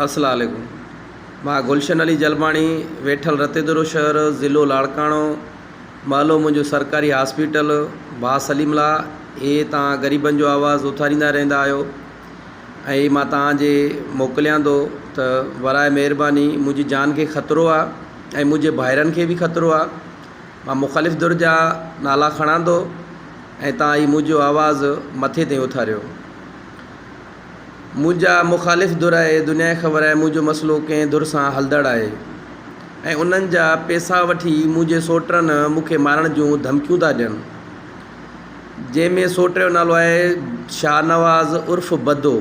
السلام عليڪم مان گلشن علي جلباڻي ويٺل رتيدرو شهر ضلعو لاڙڪاڻو محلو منهنجو سرڪاري هاسپيٽل ڀاء سليم لا اهي توهان غريبن جو آواز اٿاريندا رهندا آهيو ۽ مان توهان جي موڪليان ٿو ته براء مهرباني منهنجي جان کي خطرو آ ۽ منهنجي ڀائرن کي به خطرو آ مان مخالف ڌر جا نالا کڻان ٿو ۽ توهان هي منهنجو آواز مٿي تائين اٿاريو. منهنجا مخالف ڌر آهي، دنيا کي خبر آهي منهنجو مسئلو ڪنهن ڌر سان هلندڙ آهي ۽ انهن جا پيسا وٺي منهنجي سوٽرن مون کي مارڻ جون ڌمڪيون ٿا ڏين. جنهن ۾ سوٽ جو نالو آهي شاهنواز عرف بدو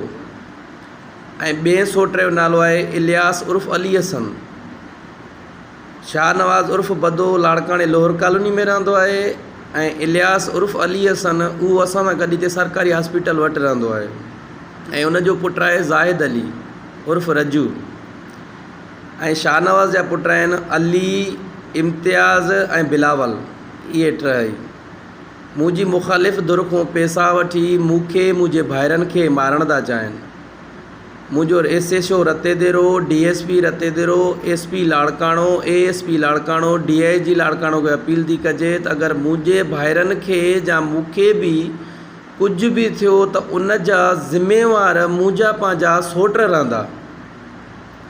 ۽ ٻئي سوٽ جو نالو آهي الياس عرف علي حسن. شاهنواز عرف بدو لاڙڪاڻي لوهر ڪالوني ۾ رهندو آهي ۽ الياس عرف علي حسن اهو اسان سان گڏ هتي سرڪاري هاسپيٽل وٽ رهندو آهي ۽ ان جو پٽ آهي زاهد علي عرف رجو ۽ شاهنواز جا پٽ آهن علي، امتياز ۽ بلاول اهي ٽئي منهنجي مخالف ڌر کان پئسا وٺي مون کي منهنجي ڀائرن کي مارڻ ٿا چاهين. منهنجو S H O Ratodero, D S P Ratodero, S P Larkana, A S P Larkana, D I G Larkana کي اپيل ٿي ڪجي ته اگر منهنجي ڀائرن کي يا مون کي به ڪجهه به ٿيو ته ان جا ذميوار منهنجا پنهنجا سوٽ رهندا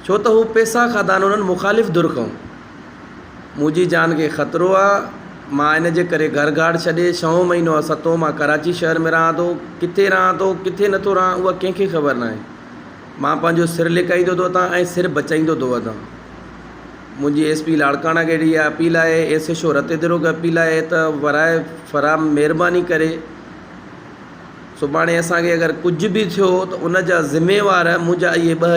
ڇو ته هو پئسا کاڌا آهن انهن مخالف ڌر کان. منهنجي جان کي خطرو آ، مان ان جي ڪري گهر گهاٽ ڇڏي ڇهون مهينو آ ستون مان ڪراچي شهر ۾ رهان ٿو، ڪٿي رهان ٿو ڪٿي نٿو رهان اها ڪنهن کي خبر ناهي. مان پنهنجو سر لڪائيندو ٿو وتان ۽ سر بچائيندو ٿو وتان. منهنجي ايس پي لاڙڪاڻا کي اها اپيل آهي، ايس ايڇ او رتيديرو کي اپيل آهي ته براء فراهم مهرباني ڪري سڀاڻي اسان کي اگر ڪجهه به ٿيو ته ان جا ذميوار منهنجا اهي ٻه.